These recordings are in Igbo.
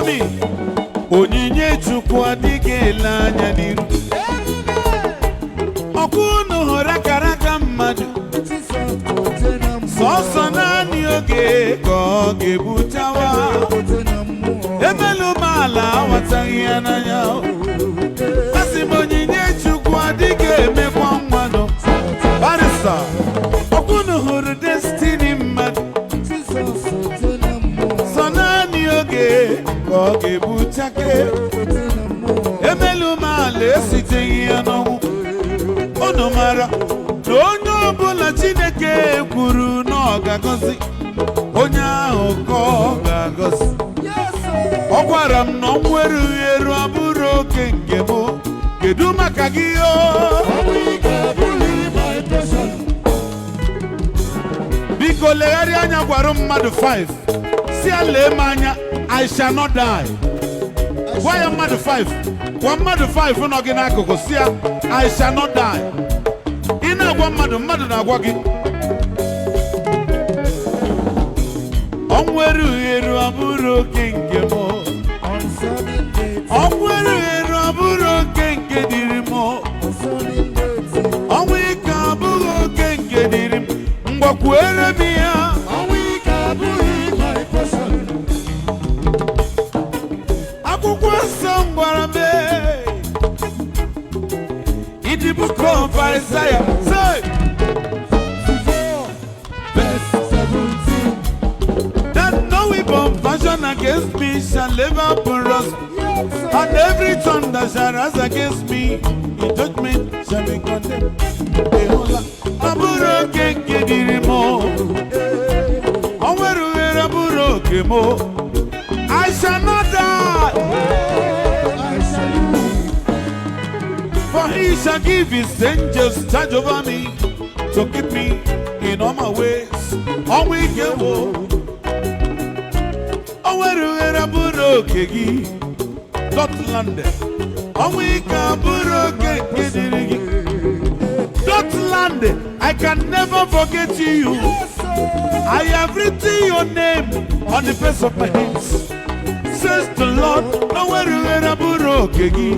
Me. Onyinye Chukwu adịghị ele anya n'iru. Ọkwa unu hụrụ akara aka mmadụ. Sọsọ naanị oge ka ọ ga-ebuchawa. Emelu m ala aghọtaghị ya n'anya. Asị m onyinye Chukwu adịghị emekwa mmadụ. Barrister, ọkwa unu hụrụ destiny mmadụ. Sọ naanị oge ka ọ ga-ebuchake. Emelu m ala esiteghị ya n'ọnwụ. Unu mara na onye ọbụla Chineke kwuru na ọ ga-agọzi, onye ahụ ka ọ ga-agọzi. Ọ gwara m na ọnwụ erughị eru abụrụ oke nke m. Kedu maka gị o? My portion. Biko legharịa anya, gwara mmadụ 5, si ya lee m anya, I shall not die. Gwa ya mmadụ 5, gwa mmadụ 5 nọ gị n'akụkụ, si ya, "I shall not die." Ị na-agwa mmadụ, mmadụ na-agwa gị. Ọnwụ erughị eru abụrụ oke nke m. On sudden death, Ọnwụ erughị eru abụrụ oke nke dịrị m. on sudden death, Ọnwụ ike abụghị oke nke dịrị m. Ngwakwuere m ya. Ọnwụ ike abụghị my portion. Akwụkwọ nsọ m gwara m in the book of Isaiah, say, 54, verse 17. that no weapon fashioned against me shall ever prosper, Yes, sir. and every tongue that shall rise against me in judgment shall be condemned. Ị hụla? Ọ bụrụ oke nke dịrị m, ọnwụ erughị abụrụ oke m. I shall not die. I shall live. For he shall give his angels charge over me to keep me in all my ways. Ọnwụ ike wo. Ọnwụ erughị abụrụ oke gị. Dotland. Ọnwụ ike abụrụ oke nke dịrị gị. Dotland, I can never forget you. Yes, sir. I have written your name on the face of my hands. Says the Lord, ọnwụ erughị abụrụ oke gị.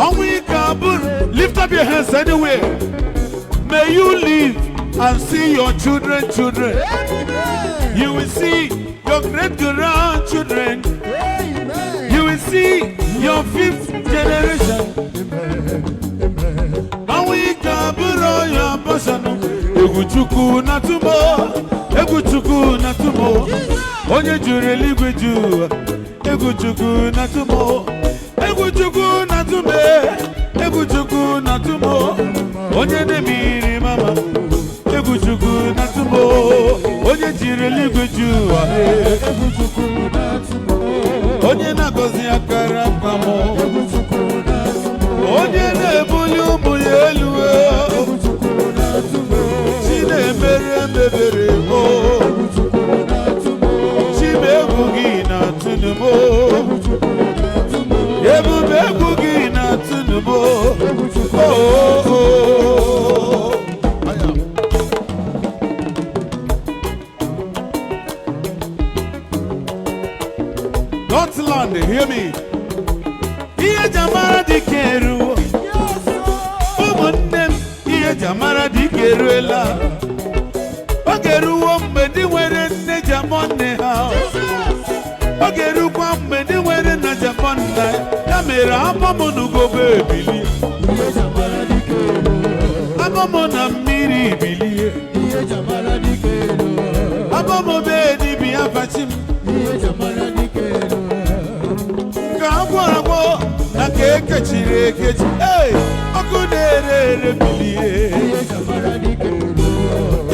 Ọnwụ ike abụrụ. Lift up your hands anywhere. May you live and see your children, children. Amen. You will see your great grandchildren. Amen. You will see your fifth generation. Amen. Amen. Ọnwụ ike abụrụ ya portion. Egwu Chukwu na tumo, egwu Chukwu na tumo. Onye juru eluigwe ju ụwa. Egwu Chukwu na tumo, egwu Chukwu na tumo, egwu Chukwu na tumo. Onye na-emiri mama, egwu Chukwu na tumo. Onye jiri eluigwe ju ụwa. Egwu Chukwu na-atụ m. Onye na-agọzi akara aka m. Egwu Chukwu na-atụ m. Onye na-ebuli ụmụ ya elu. Egwu Chukwu na-atụ m. Chi na-emere emebere o. Egwu Chukwu na-atụ m. Chi m, egwu gị na-atụnụ m. Egwu Chukwu na-atụ m. Ebube, egwu gị na-atụnụ m. Egwu Chukwu. Oh, oh, oh. Dotland, hear me. Ihe ji amara dike eruo. Yes, sir. Ụmụnne m, ihe ji amara dike eruela. Oge eruwo mgbe ndị nwere nne ji amọ nne ha. Oge erukwa mgbe ndị nwere nna ji amọ nna ya. Ya mere amọ m n'ugobe ebilie. Ihe ji amara dike elu. Amọ m na mmiri bilie. Ihe ji amara dike elu. Amọ m be dibịa fachi m. Ihe ji amara dike elu. Ka agwọ agwọ na ka ekechiri ekechi. Ee, ọkụ na-ere ere bilie. Ihe ji amara dike elu.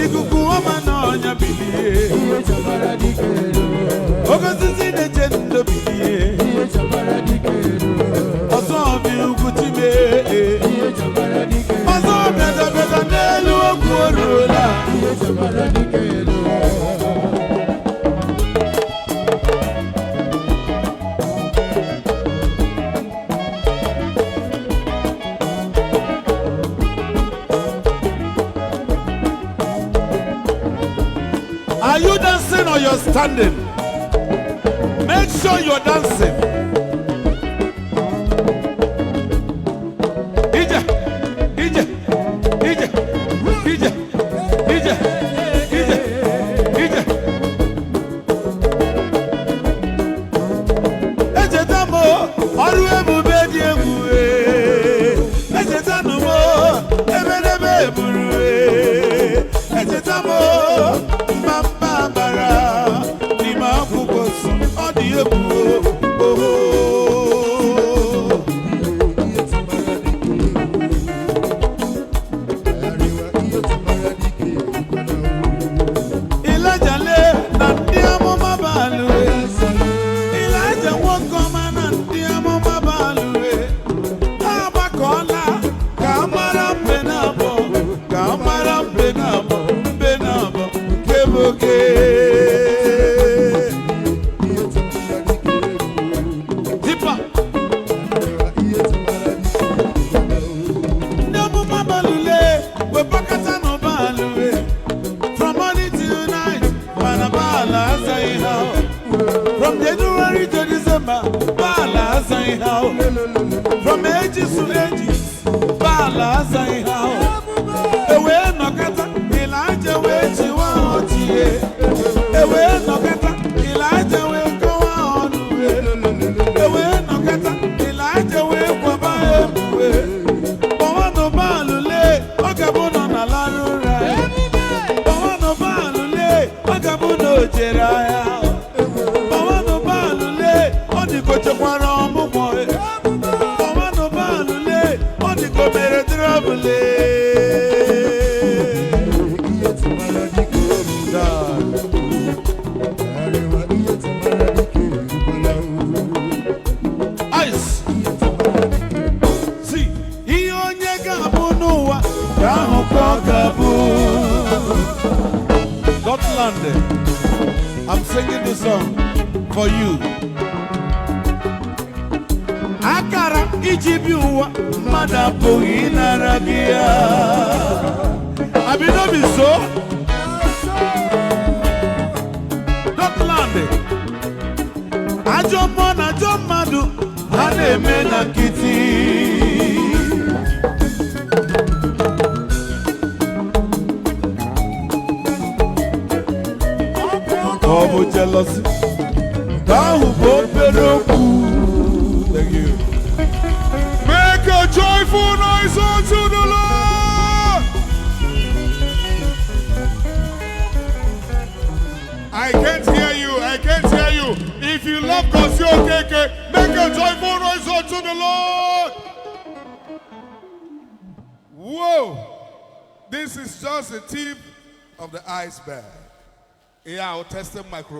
Ikuku ọma na ọnya bilie. Ihe ji amara dike elu. Oge osisi na-eche ndo bilie. Ihe ji amara dike elu. Ọzọ ọbịa ugwu chime. Ihe ji amara dike elu. Ọzọ bịada bịada n'elu okwu oruola. Ihe ji amara dike elu. Are you dancing or you're standing? Make sure you're dancing. Ije, ije, ije, ije, ije, ije, ije. Echeta m ọrụ ebube dị egwu ee. Echetanụ m ebedebe eburu ee. Echeta m mba mba bara n'ime akwụkwọ nsọ, ọ dị egwu ooo. Ihe tụmara dike Arịwa, ihe tụmara dike erukwala o. Ịlaja lee na ndị amụma balue. Ịlaja nwoke ọma na ndị amụma balue. Ha agbakọọla ka a mara mbe na abụọ, ka a mara mbe na abụọ, mbe na abụọ, nke bụ oke. Ihe tụmara dike erukwala Tipa, o. Ihe tụmara dike erukwala o. ndị amụma balule wepakọta n'ụbalue. From morning till night, mana Baal azaghị ha. From January to December, Baal azaghị ha. From ages to ages, Baal azaghị ha. E wee nọkọta, Ịlaịja wee chịwa ọchị. E wee nọkọta, Ịlaịja wee kọwa ọnụ. E wee nọkọta, Ịlaịja wee kwaba ebuwe. Kpọwanụ Baal lee, ọ ga-abụ nọ na larụ ụra. Kpọwanụ Baal lee, ọ ga-abụ na o jere ahịa. Kpọwanụ Baal lee, ọ dịka o chekwara ọmụgwọ. Kpọwanụ Baal lee, ọ dịka o mere travel. Ihe tụmara dike erukwala o. Arịwa, ihe tụmara dike erukwala o. Ice. Ihe tụmara dike. Si, ihe onye ga-abụ n'ụwa ka ahụ ka ọ ga-abụ. Gotland, I'm singing this song for you. Akara iji bi ụwa, mmadụ apụghị ịnara gị ya. Abi no be so? Gotland, ajọ mmụọ na ajọ mmadụ ha na-eme na nkịtị. Ọ bụ jealousy ka ahụ bụ obere okwu. Thank you. Make a joyful noise unto the Lord. I can't hear you. I can't hear you. If you love Gozie Okeke, make a joyful noise unto the Lord. Whoa. This is just the tip of the iceberg. Yeah, I'll test the microphone.